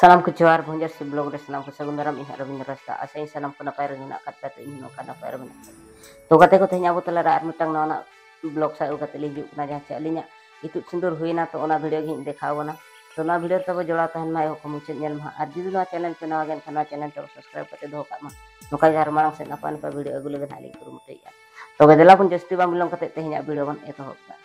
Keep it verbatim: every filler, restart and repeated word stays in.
ᱥᱟᱱᱟᱢ ᱠᱚ ᱡᱚᱦᱟᱨ, ᱵᱷᱚᱸᱡᱟᱨ ᱥᱤ ᱵᱞᱚᱜ ᱨᱮ ᱥᱟᱱᱟᱢ ᱠᱚ ᱥᱟᱹᱜᱩᱱ ᱫᱟᱨᱟᱢ᱾ ᱤᱧ ᱦᱟᱸᱜ ᱨᱚᱵᱤᱱᱫᱨᱚ ᱦᱟᱸᱥᱫᱟ᱾ ᱟᱥᱟᱭᱟᱹᱧ ᱥᱟᱱᱟᱢ ᱠᱚ ᱱᱟᱯᱟᱭ ᱨᱮ ᱢᱮᱱᱟᱜ ᱟᱠᱟᱫ ᱯᱮᱭᱟ, ᱛᱚ ᱤᱧ ᱦᱚᱸ ᱱᱚᱝᱠᱟ ᱱᱟᱯᱟᱭ ᱨᱮ ᱢᱮᱱᱟᱜ ᱟᱠᱟᱫᱤᱧᱟ᱾ ᱛᱚ ᱜᱟᱛᱮ ᱠᱚ, ᱛᱮᱦᱮᱧ ᱟᱵᱚ ᱛᱟᱞᱟᱨᱮ ᱟᱨ ᱢᱤᱫᱴᱟᱝ ᱱᱟᱣᱟᱱᱟᱜ ᱵᱞᱚᱜ ᱥᱟᱶ ᱟᱹᱜᱩ ᱠᱟᱛᱮ ᱞᱤᱧ ᱦᱤᱡᱩᱜ ᱠᱟᱱᱟ, ᱡᱟᱦᱟᱸ ᱪᱮ ᱟᱹᱞᱤᱧᱟᱜ ᱤᱛᱩᱫ ᱥᱤᱸᱫᱩᱨ ᱦᱩᱭᱱᱟ, ᱛᱚ ᱚᱱᱟ ᱵᱷᱤᱰᱤᱭᱳ ᱜᱮ ᱦᱟᱸᱜ ᱤᱧ ᱫᱮᱠᱷᱟᱣ ᱟᱵᱚᱱᱟ᱾ ᱛᱚ ᱱᱚᱣᱟ ᱵᱷᱤᱰᱤᱭᱳ ᱨᱮ ᱛᱟᱵᱚ ᱡᱚᱲᱟᱣ ᱛᱟᱦᱮᱱ ᱢᱟ ᱮᱦᱚᱵ ᱠᱷᱚᱱ ᱢᱩᱪᱟᱹᱫ ᱧᱮᱞ ᱢᱟ ᱦᱟᱸᱜ᱾ ᱟᱨ ᱡᱩᱫᱤ ᱱᱚᱣᱟ ᱪᱮᱱᱮᱞ ᱯᱮ ᱱᱟᱣᱟ ᱜᱮ ᱮᱱᱠᱷᱟᱱ ᱱᱚᱣᱟ ᱪᱮᱱᱮᱞ ᱛᱟᱵᱚ ᱥᱟᱵᱥᱠᱨᱟᱭᱤᱵ ᱠᱟᱛᱮ ᱫᱚᱦᱚ ᱠᱟᱜ ᱢᱟ, ᱱᱚᱝᱠᱟ ᱜᱮ ᱟᱨ ᱢᱟᱲᱟᱝ ᱥᱮᱫ ᱱᱟᱯᱟᱭ ᱱᱟᱯᱟᱭ ᱵᱷᱤᱰᱤᱭᱳ ᱟᱹᱜᱩ ᱞᱟᱹᱜᱤᱫ ᱦᱟᱸᱜ ᱞᱤᱧ ᱠᱩᱨᱩᱢᱩᱴᱩᱭᱮᱫᱼᱟ᱾ ᱛᱚᱵᱮ ᱫᱮᱞᱟ ᱵᱚᱱ ᱡᱟᱹᱥᱛᱤ ᱵᱟᱝ ᱵᱤᱞᱚᱢ ᱠᱟᱛᱮ ᱛᱮᱦᱮᱧᱟᱜ ᱵᱷᱤᱰᱤᱭᱳ ᱵᱚᱱ ᱮᱛᱚᱦᱚᱵ ᱫᱟ᱾